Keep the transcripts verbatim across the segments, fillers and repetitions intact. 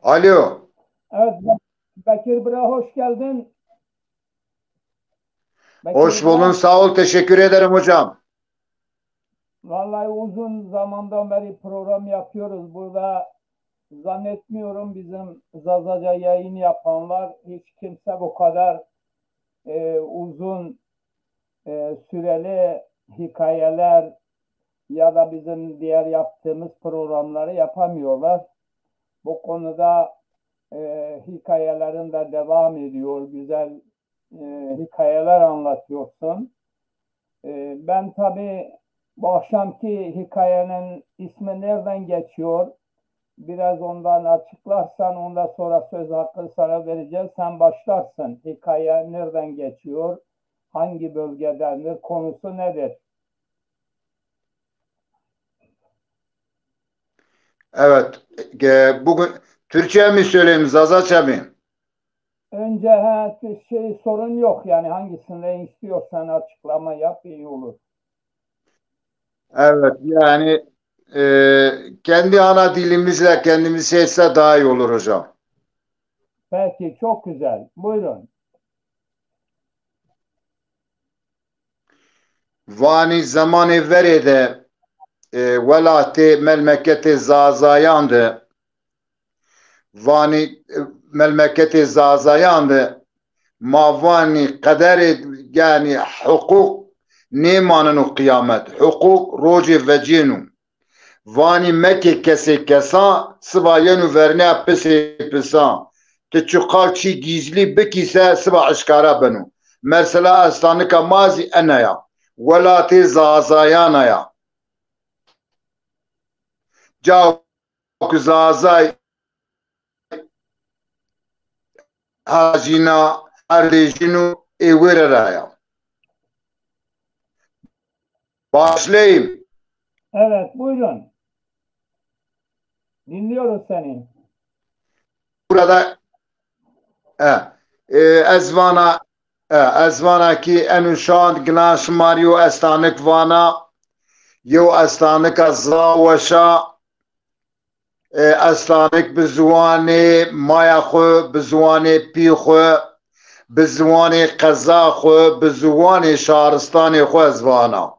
Alo. Evet, Be- Bekir Bira, hoş geldin. Bekir Hoş Bira, buldun, sağ ol, teşekkür ederim hocam. Vallahi uzun zamandan beri program yapıyoruz burada. Zannetmiyorum bizim Zazaca yayın yapanlar, hiç kimse bu kadar e, uzun e, süreli hikayeler ya da bizim diğer yaptığımız programları yapamıyorlar. Bu konuda e, hikayelerin de devam ediyor. Güzel e, hikayeler anlatıyorsun. E, ben tabii bu akşamki hikayenin ismi nereden geçiyor? Biraz ondan açıklarsan, ondan sonra söz hakkı sana vereceğiz. Sen başlarsın. Hikaye nereden geçiyor? Hangi bölgedendir? Konusu nedir? Evet. E, bugün Türkçe mi söyleyeyim, Zazaca mı? Önce ha, şey, sorun yok yani, hangisinde istiyorsan açıklama yap, iyi olur. Evet, yani e, kendi ana dilimizle kendimiz şey etse daha iyi olur hocam. Peki, çok güzel. Buyurun. Vanî zemanê verê de e, welatê melmeketê Zazayan de vanî e, melmeketê Zazayan de ma vanî qederê, yanî huquq nêmaneno qiyamet. Huquq rocê vecêno. Vanî mekê kesê kesan, siba yeno vernîya pisê pisan. Ti çiqas çî gîzlî bikî se siba eşkara beno. Mesela estanika ma zî ena ya. Welatê Zazayan a ya. Cao ku Zazay hacîna erdêjîno ê wêre ra ya. Başlayayım. Evet, buyurun. Dinliyoruz seni. Burada e, e, ez vana e, ez vana ki enu şand ginan şima rî yew estanik vana, yew estanika zaf weş a. E, estanik bi ziwanê maya xwu, bi ziwanê pî xwu, bi ziwanê qeza xwu, bi ziwanê şaristanê xwu ez vana.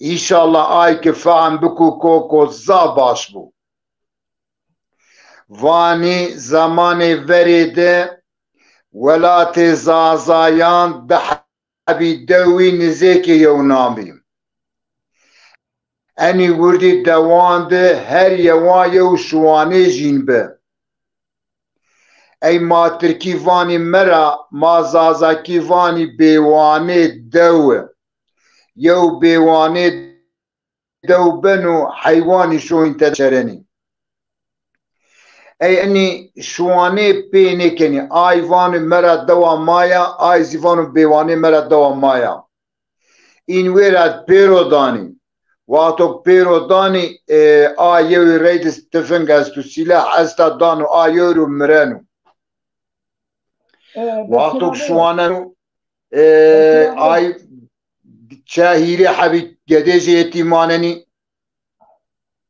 Înşallah ay ki fehm biku koko zaf baş bu. Vanî zemanê verê de welatê Zazayan di hebî dewî nizêkê yew namî. Enî wirdî dewan de her yewan yew şiwanê jîn bi. Ey ma tirkî vanî mera, ma zazakî vanî bêwanê dewi. Yew bêwanê dew beno heywanî şoyîn te çerenî. Ey enî şiwanê pê nêkenî. Ay vano mera dewa ma ya, ay zî vano bêwanê mera dewa ma ya. În wêra pêro danî. Wexto pêro danî, e, a yewî reyde tifing esto, sîlah esta dano a yewî ro mireno. E, Wexto şiwaneno, e, ay çe hîrê hebî gedê jî yetîm manenî.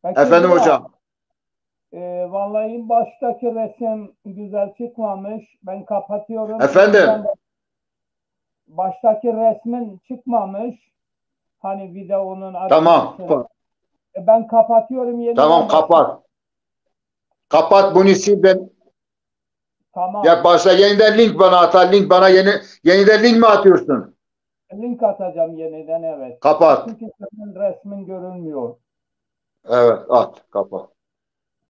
Efendim hocam. E, vallahi baştaki resim güzel çıkmamış. Ben kapatıyorum. Efendim? Baştaki resmin çıkmamış. Hani videonun. Tamam. E, ben kapatıyorum, yeniden. Tamam, kapat. Kapat bunu, sil, ben. Tamam. Ya başla, yeniden link bana at, link bana yeni, yeniden link mi atıyorsun? Link atacağım yeniden, evet. Kapat. Çünkü senin resmin görünmüyor. Evet, at, kapat.